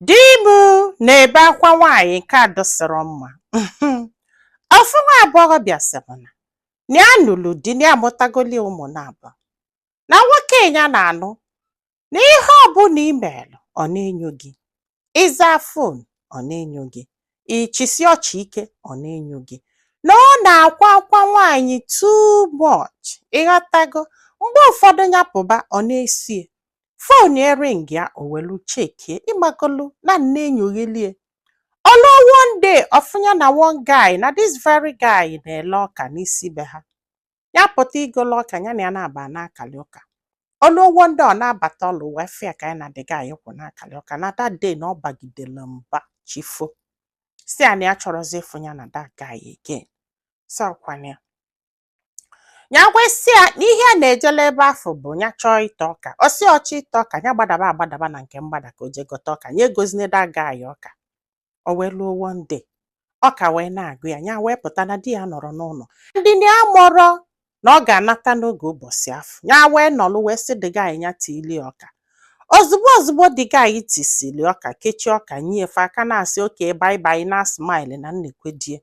Di m na-ebe akwa nwaanyị nke a dụsịrọ mma. Ofu nwa agbọghọbịa sịrị na na ya nụrụ di, na ya amụtagoli ụmụ na-abụọ, na nwoke ya na-anụ na ihe ọbụla imelụ ọ na-enyo gị, ịza phone ọ na-enyo gị, ịchịsị ọchị ike ọ na-enyo gị, na ọ na-akwa akwa nwaanyị too much. Ịghọtago? Mgbe ụfọdụ ya pụba, ọ na-esie phone ya ring ya, o welu chekie, ịmagolu na na-enyoghelie olu. One day ọfụnya na one guy, na this very guy na-ele ọka n'isi be ha. Ya pụta igolo ọka, ya na ya na-aba n'akali ụka. Olu one day ọ na-abata ọlụ, wee fịa ka ya na the guy kwụ n'akali ụka. Na that day na ọ bagidere mba chifo, si ya na ya chọrọzi ịfụ ya na that guy again. So ọkwana ya, ya gwesị ya na ihe a na-ejele ebe afọ bụ ya chọọ ite ọka. Ọ sị ọchọ ite ọka, ya gbadaba agbadaba na nke mgbada ka o jee gote ọka, ya egozine that guy ọka. O wee luo one day, ọka wee na-agụ ya, ya wee pụta na di ya nọrọ n'ụlọ. Ndị na ya mụrọ na ọ ga-anata n'oge ụbọchị afọ, ya wee nọlụ wee sị the guy ya tili ọka. Ozugbo ozugbo the guy tisili ọka, kechie ọka, nye efe aka, na-asị oke bye bye, na smile na nnekwe die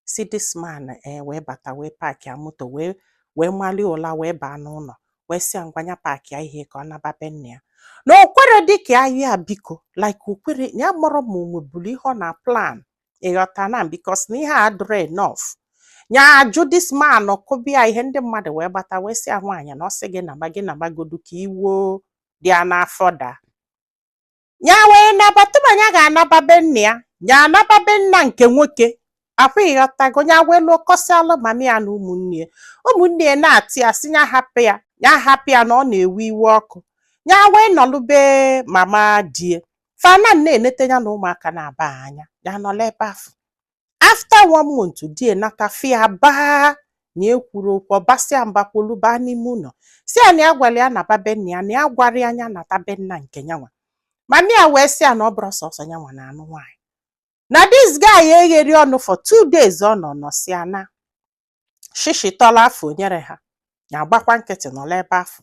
si this man e wee bata, wee park ya moto, wee malie ụla, wee baa n'ụlọ, wee sị ya ngwa, ya pack ya ihe ka ọ naba be nna ya. Na o kwere dịka ya ya biko, like o kwere ya mụrụ ma o nwebulu ihe ọ na plan, ịghọta? Na because na ihe a adịrọ enough. Ya ajụ this man kụbịa ihe, ndị mmadụ wee gbata, wee sị ya nwaanyị na ọ sị gị naba, gị nabagodu ka iwo dị ya n'afọ daa. Ya wee naba tupu ya ga-anaba be nna ya, ya anaba be nna nke nwoke akwa. Ịghọtago? Ya wee lụọ, kọsịalụ mami ya na ụmụnne ya. Ụmụnne ya na-atị ya, sị ya hapụ ya, ya hapụ ya, na ọ na-ewe iwe ọkụ. Ya wee nọlụbe mama die fana na-enete ya na ụmụaka na-aba anya. Ya nọla ebe afọ. After one month, die nata fia baa na ekwuru okwu, ọbasịa mbakwolu baa n'ime ụlọ, si ya na ya gwara ya naba be nna ya, na ya gwara ya anya nata be nna nke ya nwa. Mami ya wee sị ya na ọ bụrụ sọsọ ya nwa na-anụ nwaanyị, na this guy egheri ọnụ for 2 days. Ọ nọ nọsịa na shishitọla afọ nyere ha, ya agbakwa nkịtị nọla ebe afọ.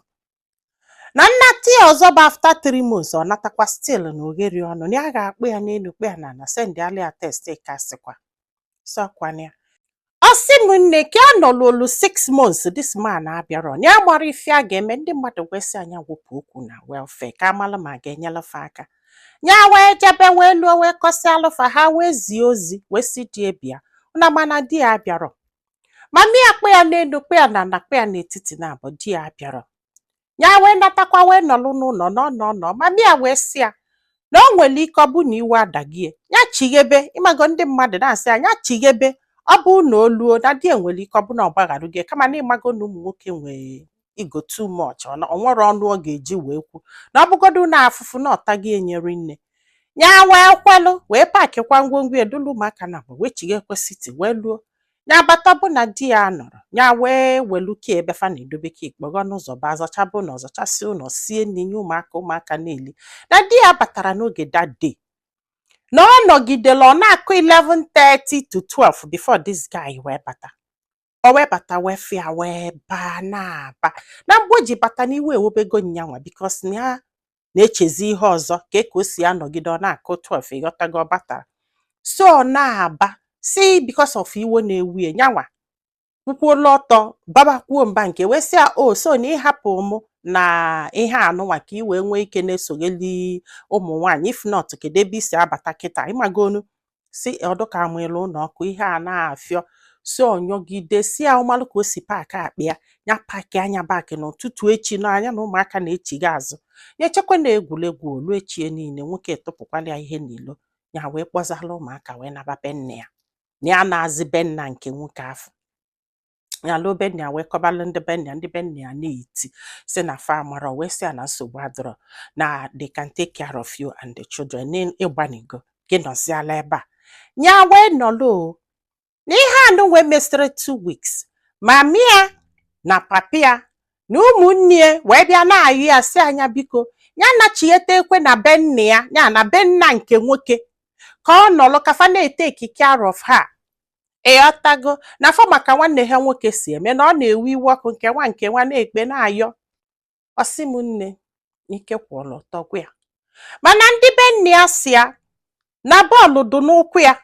Na nnata ya ọzọ bụ after 3 months, ọ natakwa still na ogheri ọnụ, na ya ga-akpụ ya n'elu, kpụ ya n'ala, send alụ ya text ka sịkwa sọkwana ya. Ọ sị m nne, ka a nọlụ olu 6 months, this man abịarọ, na ya gbara ife a ga-eme. Ndị mmadụ gwesị anya wepụ okwu na welfare ka amalụ ma ga-enyelefe aka. Ya wee jebe, wee lụọ, wee kọsịa alụfa ha, wee zie ozi, wee si di bịa na, mana di ya abịarọ. Mami ya kpụ ya n'elu, kpụ ya n'ala, kpụ ya n'etiti na abụ, di ya abịarọ. Ya wee natakwa, wee nọlụ n'ụlọ nọ nọ nọ. Mami ya wee sị ya na o nwere ike ọ bụ na iwe adagie ya, chighebe. Ịmago ndị mmadụ na-asị ya ya chighebe, ọ bụ na o luo na di nwere ike ọ bụ na ọ gbagharụ gị, kama na ịmago na ụmụ nwoke nwee ego too much, ọ nwere ọnụ ọ ga-eji wee kwu na ọ bụgodu na afụfụ na ọta gị enyere nne ya. Wee kwelụ, wee packịkwa ngwongwo edulu ụmụaka na abụ, wee chighekwe city, wee luo. Ya bata bụ na di ya nọrọ. Ya wee welu key ebe fa na-edobe key, kpọgọ n'ụzọ ba azọchabụ na ọzọchasị ụlọ, sie nri nye ụmụaka, ụmụaka na-eli. Na di ya batara n'oge that day, na ọ nọgidere, ọ na-akụ 11:30 to 12 before this guy wee bata. O wee bata, wee fịa, wee baa na-aba na mgbe o ji bata n'iwe ewebego nyanwa, because na ya na-echezi ihe ọzọ ka o si anọgide ọ na-akụ 12. Ịghọtago? Ọ batara so ọ na-aba si because of iwe na-ewu ya, nyanwa kwukwuola ọtọ, babakwuo mba nke wee sị ya o so na ịhapụ mụ na ihe anụnwa ka ị wee nwee ike na-esogheli ụmụ nwaanyị. If not, kedu ebe isi abata kịta? Ịmagonu si ọdụ ka amụelu ụlọ ọkụ, ihe a na-afịọ si ọnyọgide, si ya ọmalụ ka o si pack akpa ya, ya pack anya back n'ụtụtụ echi n'anya na ụmụaka na-echiga azụ. Ya echekwa na egwuregwu olu echie niile, nwoke tụpụkwala ya ihe n'ilo. Ya wee kpọzala ụmụaka, wee naba be nne ya, na ya na-azị be nna nke nwoke afọ. Ya luo be nna ya, wee kọbalụ ndị be nna ya. Ndị be nna ya na-eti si na fa mara, wee sị ya na nsogbu adịrọ, na they can take care of you and the children, na ịgbanigo gị nọziala ebe a. Ya wee nọlụ o na ihe anụ wee mesịrị 2 weeks, mami ya na papi ya na ụmụnne ya wee bịa na-ayụ ya, si anya biko, ya nachighete ekwe na be nna ya, ya na be nna nke nwoke, ka ọ nọlụ ka fa na-etake care of her. Ịghọtago? Na afọ maka nwanne ha nwoke si eme na ọ na-ewe iwe ọkụ, nke nwa nke nwa na-ekpe na-ayọ. Ọsị m nne, ike kwụrụ ọtọ gwa ya, mana ndị be nne ya si ya Na bọọlụ dị n'ụkwụ ya,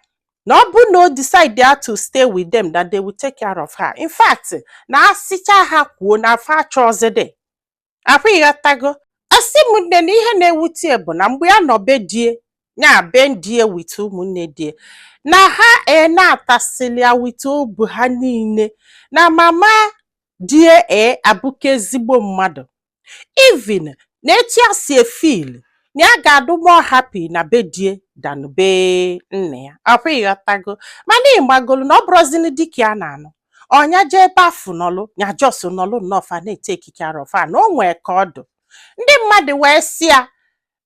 na ọ bụ na o decide ya to stay with them, that they will take care of her. In fact, na asịcha ha kwuo na afa achọzịdị akwa. Ịghọtago? Asị m nne, na ihe na-ewute ya bụ na mgbe ya nọ be die ya, be die with ụmụnne die, na ha e na-atasịlị ya with obu ha niile, na mama die e abụka ezigbo mmadụ, even na etu ya si efeel na ya ga-adụ more happy na be die than be nna ya. Akwa ịghọtago? Mana ịgbagolu na ọ bụrụzini dịka ya na-anụ ọnya jee ebe afụ nọlụ ya, just nọlụ nnọọ, fa na-etake care of her, na o nwee ka ọ dụ. Ndị mmadụ wee sị ya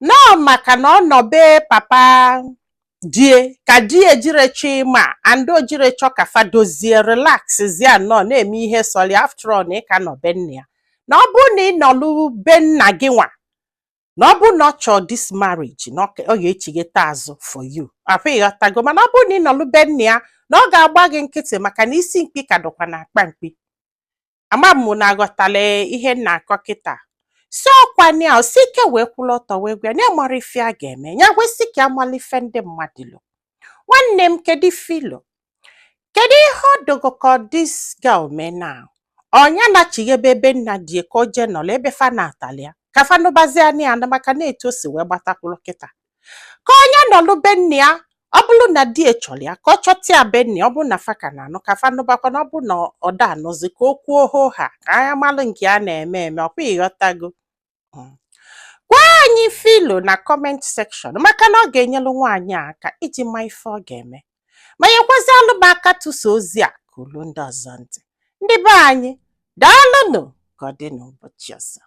nọọ maka na ọ nọ be papa die ka di ejirecho ịma and o jirechọ ka fa dozie, relax zie nnọọ, na-eme ihe sọrọ. After all, na ị ka nọ be nna ya, na ọ bụrụ na ị nọlụ be nna gị nwa, na ọ bụrụ na ọ chọọ this marriage, na ọ ga-echigheta azụ for you. Akwa ịghọtago? Mana ọ bụrụ na ị nọlụ be nna ya, na ọ ga-agba gị nkịtị, maka na isi mkpi ka dịkwa na akpa mkpi. Ama m na aghọtala ihe m na-akọ kịta. Si ọkwa ya si ike wee kwụrụ ọtọ wee gwa ya na ya mara ife a ga-eme ya, kwesị ka amala ife ndị mmadụ lo. Nwanne m, kedu ife ilo? Kedu ihe ọ dogo ka this girl mee now? Ọnya nachighebe ebe nna die, ka o jee nọrọ ebe fa na-atalị ya, ka fa nụbazie ya na maka na etu o si wee gbatakwụrụ kịta, ka onye nọlụ be nna ya? Ọ bụrụ na di chọrọ ya, ka ọ chọta ya be nna ya. Ọ bụrụ na fa ka na-anụ, ka fa nụbakwa. Na ọ bụ na ọ da anụzi, ka o kwuo hoo ha, ka anya malụ nke a na-eme eme. Ọkwa ịghọtago? Gwa anyị filo na comment section, maka na ọ ga-enyelu nwaanyị a aka iji ma ife ọ ga-eme, ma nyekwazialụ m aka tụsa ozi a ka olu ndị ọzọ ntị. Ndị be anyị, daalụnụ. Ka ọ dị n'ụbọchị ọzọ.